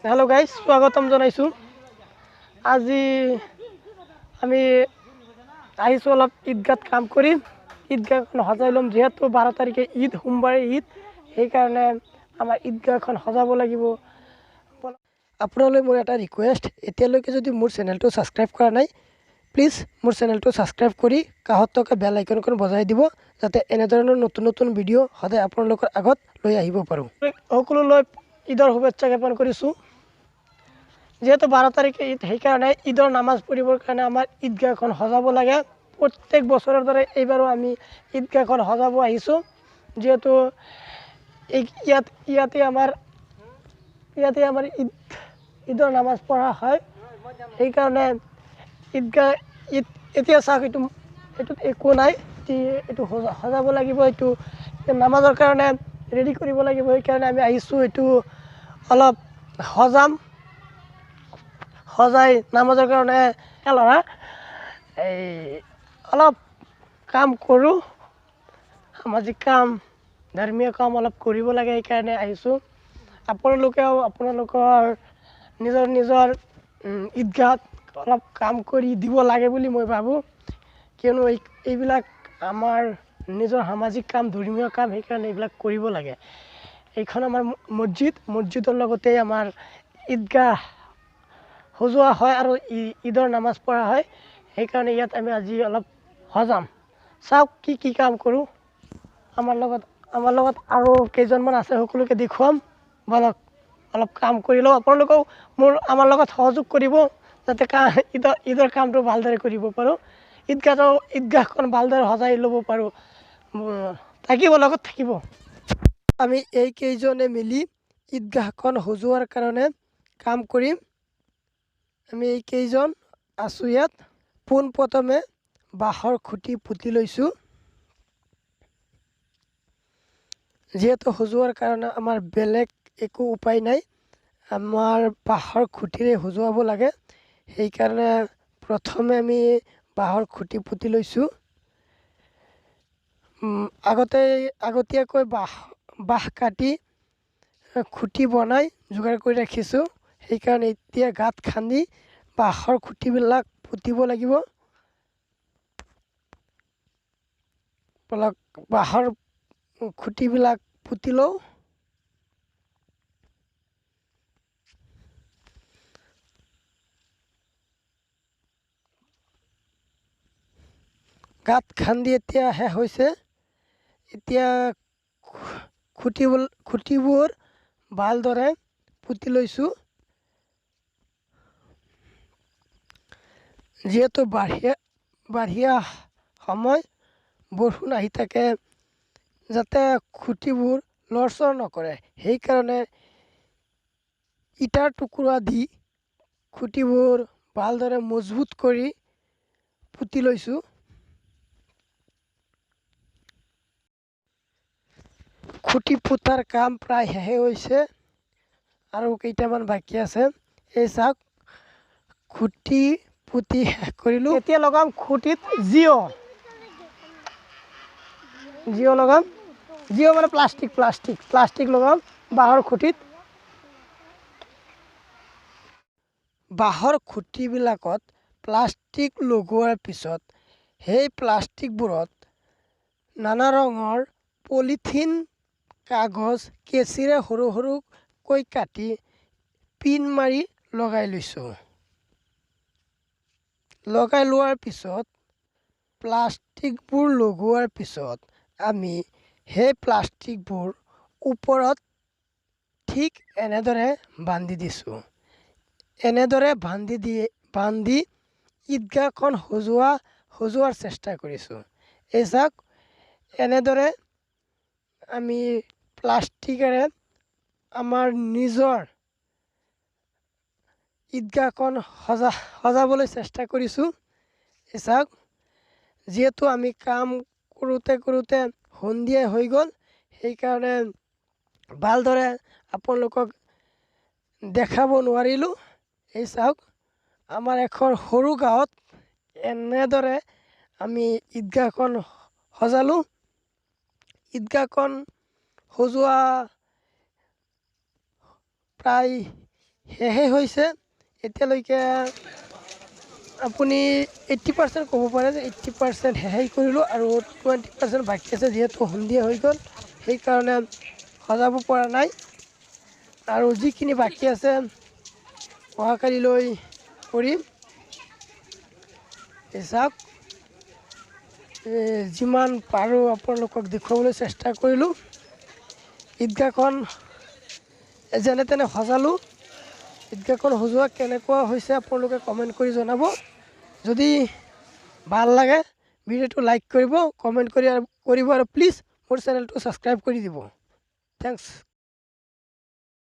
Hello' guys, স্বাগতম জনাইছোঁ। আজি আমি আহিছোঁ অলপ ঈদগাহত কাম কৰিম, ঈদগাহখন সজাই ল'ম। যিহেতু 12 তাৰিখে ঈদ, সোমবাৰে ঈদ, সেইকাৰণে আমাৰ ঈদগাহখন সজাব লাগিব। আপোনালৈ মোৰ এটা ৰিকুৱেষ্ট, এতিয়ালৈকে যদি মোৰ চেনেলটো ছাবস্ক্ৰাইব কৰা নাই, প্লিজ মোৰ চেনেলটো ছাবস্ক্ৰাইব কৰি কাষত থকা বেল আইকনখন বজাই দিব, যাতে এনেধৰণৰ নতুন নতুন ভিডিঅ' সদায় আপোনালোকৰ আগত লৈ আহিব পাৰোঁ। সকলোলৈ ঈদৰ শুভেচ্ছা জ্ঞাপন কৰিছোঁ। যিহেতু 12 তাৰিখে ঈদ, সেইকাৰণে ঈদৰ নামাজ পঢ়িবৰ কাৰণে আমাৰ ঈদগাহখন সজাব লাগে। প্ৰত্যেক বছৰৰ দৰে এইবাৰো আমি ঈদগাহখন সজাব আহিছোঁ। যিহেতু এই ইয়াত ইয়াতে আমাৰ ইয়াতে আমাৰ ঈদৰ নামাজ পঢ়া হয়, সেইকাৰণে ঈদগাহ ঈদ। এতিয়া চাওক, এইটোত একো নাই, এইটো সজাব লাগিব, এইটো নামাজৰ কাৰণে ৰেডি কৰিব লাগিব। সেইকাৰণে আমি আহিছোঁ, এইটো অলপ সজাম, সজাই নামাজৰ কাৰণে ল'ৰা এই অলপ কাম কৰোঁ, সামাজিক কাম, ধৰ্মীয় কাম অলপ কৰিব লাগে, সেইকাৰণে আহিছোঁ। আপোনালোকেও আপোনালোকৰ নিজৰ নিজৰ ঈদগাহত অলপ কাম কৰি দিব লাগে বুলি মই ভাবোঁ, কিয়নো এইবিলাক আমাৰ নিজৰ সামাজিক কাম, ধৰ্মীয় কাম, সেইকাৰণে এইবিলাক কৰিব লাগে। এইখন আমাৰ মছজিদ, মছজিদৰ লগতে আমাৰ ঈদগাহ সজোৱা হয় আৰু ঈদৰ নামাজ পঢ়া হয়, সেইকাৰণে ইয়াত আমি আজি অলপ সজাম। চাওক কি কি কাম কৰোঁ। আমাৰ লগত আৰু কেইজনমান আছে, সকলোকে দেখুৱাম। বলক অলপ কাম কৰি লওঁ। আপোনালোকেও আমাৰ লগত সহযোগ কৰিব, যাতে ঈদৰ কামটো ভালদৰে কৰিব পাৰোঁ, ঈদগাহখন ভালদৰে সজাই ল'ব পাৰোঁ। থাকিব, লগত থাকিব। আমি এইকেইজনে মিলি ঈদগাহখন সজোৱাৰ কাৰণে কাম কৰিম। আমি এইকেইজন আছোঁ ইয়াত। পোনপ্ৰথমে বাঁহৰ খুঁটি পুতি লৈছোঁ, যিহেতু সজোৱাৰ কাৰণে আমাৰ বেলেগ একো উপায় নাই, আমাৰ বাঁহৰ খুঁটিৰে সজোৱাব লাগে। সেইকাৰণে প্ৰথমে আমি বাঁহৰ খুঁটি পুতি লৈছোঁ। আগতীয়াকৈ বাঁহ কাটি খুঁটি বনাই যোগাৰ কৰি ৰাখিছোঁ। সেইকাৰণে এতিয়া গাঁত খান্দি বাঁহৰ খুঁটিবিলাক পুতিব লাগিব। বলক বাঁহৰ খুঁটিবিলাক পুতি লওঁ। গাঁত খান্দি এতিয়া শেষ হৈছে। এতিয়া খুঁটিবোৰ ভালদৰে পুতি লৈছোঁ। যিহেতু বাৰিষা সময়, বৰষুণ আহি থাকে, যাতে খুঁটিবোৰ লৰচৰ নকৰে, সেইকাৰণে ইটাৰ টুকুৰা দি খুঁটিবোৰ ভালদৰে মজবুত কৰি পুতি লৈছোঁ। খুঁটি পোতাৰ কাম প্ৰায় শেষেই হৈছে, আৰু কেইটামান বাকী আছে। এই চাওক, খুঁটি পুতি শেষ কৰিলোঁ। এতিয়া লগাম খুঁটিত জিঅ', জিঅ' লগাম। জিঅ' মানে প্লাষ্টিক, প্লাষ্টিক, প্লাষ্টিক লগাম বাঁহৰ খুঁটিত। বাঁহৰ খুঁটিবিলাকত প্লাষ্টিক লগোৱাৰ পিছত সেই প্লাষ্টিকবোৰত নানা ৰঙৰ পলিথিন কাগজ কেঁচিৰে সৰু সৰুকৈ কাটি পিন মাৰি লগাই লৈছোঁ। লগাই লোৱাৰ পিছত প্লাষ্টিকবোৰ লগোৱাৰ পিছত আমি সেই প্লাষ্টিকবোৰ ওপৰত ঠিক এনেদৰে বান্ধি দিছোঁ। এনেদৰে বান্ধি ঈদগাহখন সজোৱাৰ চেষ্টা কৰিছোঁ। এই চাওক, এনেদৰে আমি প্লাষ্টিকেৰে আমাৰ নিজৰ ঈদগাহখন সজাবলৈ চেষ্টা কৰিছোঁ। এই চাওক, যিহেতু আমি কাম কৰোঁতে কৰোঁতে সন্ধিয়াই হৈ গ'ল, সেইকাৰণে ভালদৰে আপোনালোকক দেখাব নোৱাৰিলোঁ। এই চাওক, আমাৰ এখন সৰু গাঁৱত এনেদৰে আমি ঈদগাহখন সজালোঁ। ঈদগাহখন সজোৱা প্ৰায় শেষেই হৈছে এতিয়ালৈকে। আপুনি 80% ক'ব পাৰে যে 80% শেষেই কৰিলোঁ আৰু 20% বাকী আছে। যিহেতু সন্ধিয়া হৈ গ'ল, সেইকাৰণে সজাব পৰা নাই আৰু যিখিনি বাকী আছে অহাকালিলৈ কৰিম। এই চাওক, যিমান পাৰোঁ আপোনালোকক দেখুৱাবলৈ চেষ্টা কৰিলোঁ। ঈদগাহখন যেনে তেনে সজালোঁ। ঈদগাহখন সজোৱা কেনেকুৱা হৈছে আপোনালোকে কমেণ্ট কৰি জনাব। যদি ভাল লাগে ভিডিঅ'টো লাইক কৰিব, কমেণ্ট কৰি কৰিব আৰু প্লিজ মোৰ চেনেলটো ছাবস্ক্ৰাইব কৰি দিব। Thanks.